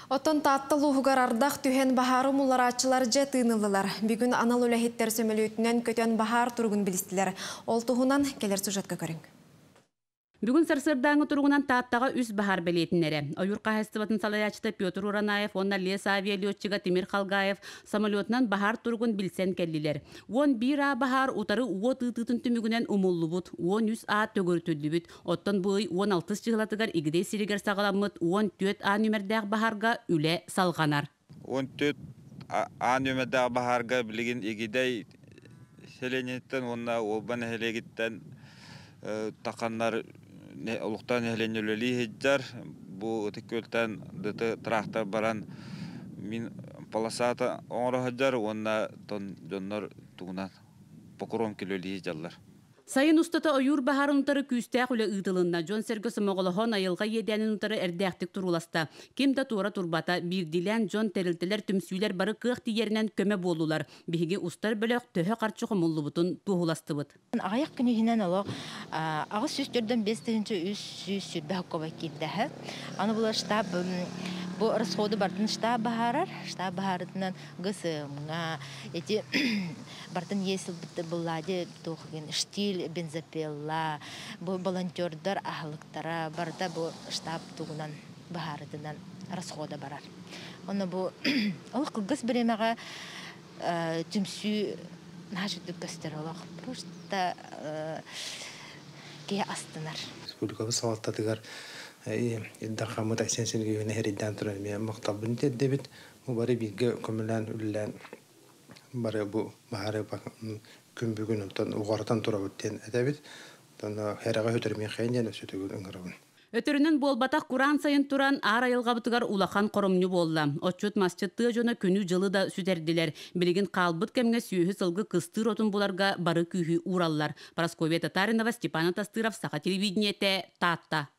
Оттон Таатта улууһугар ардах түһэн баһаары умулларааччылар дьэ тыын ыллылар. Бүгүн анал үлэһиттэр сөмөлүөтүнэн көтөн баһаар туругун билистилэр. Ол туһунан кэлэр сюжетка көрүҥ. Бүгүн сарсыардааҥҥы туругунан Тааттаҕа үс баһаар бэлиэтинэрэ. Ойуур хаһаайыстыбатын салайааччыта Петр Уранаев уонна лес авиалетчига Тимир Халгаев самолетунан баһаар туругун билсэн кэллилэр. 11 А баһаар утары уот ыытыытын түмүгүнэн умуллубут, 13 А төгүрүтүллүбүт. Оттон бу ый 16 чыһылатыгар Игидэй сиригэр саҕаламмыт 14 А нүмердээх баһаарга үлэ салҕанар. 14 А нүмердээх баһаарга билигин Игидэй сэлиэнньэтиттэн уонна Уолба нэһилиэгиттэн таханнар олохтоох нэһилиэнньэ үлэлии сылдьар. Бу Ытык Күөлтэн ДТ трактор баран мин полосата оҥоро сылдьар уонна дьоннор тугунан покровка үлэлии сылдьаллар. Сайын устата ойуур баһаарын утары күүстээх үлэ ыытылынна. Дьон-сэргэ сомоҕолоһон, айылҕа иэдээнин утары эрдээхтик турууласта. Ким да туора турбата, биирдиилээн дьон, тэрилтэлэр, түмсүүлэр бары кыах тиийэринэн көмө буоллулар. Биһиги устар бөлөх төһө харчы хомуллубутун туоһуластыбыт. Аҕыйах күн иһинэн олох 845 320 куб киирдэ. Аны булар штаб бу расходу бартын штаб баһаарар, штаб баһаарытынан ГСМ-га эти бартын есил буллади тухгин Штиль бензопила, бу волонтердар аһылыктара барыта бу штаб тугунан баһаарытынан расхода барар. Оны бу олох кылгас биремеҕе түмсүү наһаа көстөр, олох просто киһи астынар. Республикабыт салалтатыгар Ил Дархаммыт Айсен Сергеевич эрийдээн туран эмиэ махталбын тиэрдэбит. Бу бары бииргэ көмөлөөн үлэлээн бары бу баһаары күн бүгүн онтон уҕарытан турабыт диэн этэбит. Онно хэрэҕэ хөтөрмин хэйин диэн өссө төгүл ыҥырабын. Өтөрүнэн буолбатах кураан сайын туран аар айылҕабытыгар улахан хоромньу буолла. Отчут масчыт тыа дьоно күнү дьылы да сүтэрдилэр. Билигин хаалбыт кэмҥэ сүөһү сылгы кыстыыр отун буларга бары күүһү уураллар. Парасковия Татаринова, Степан Тастыров, Саха телевидениете, Таатта.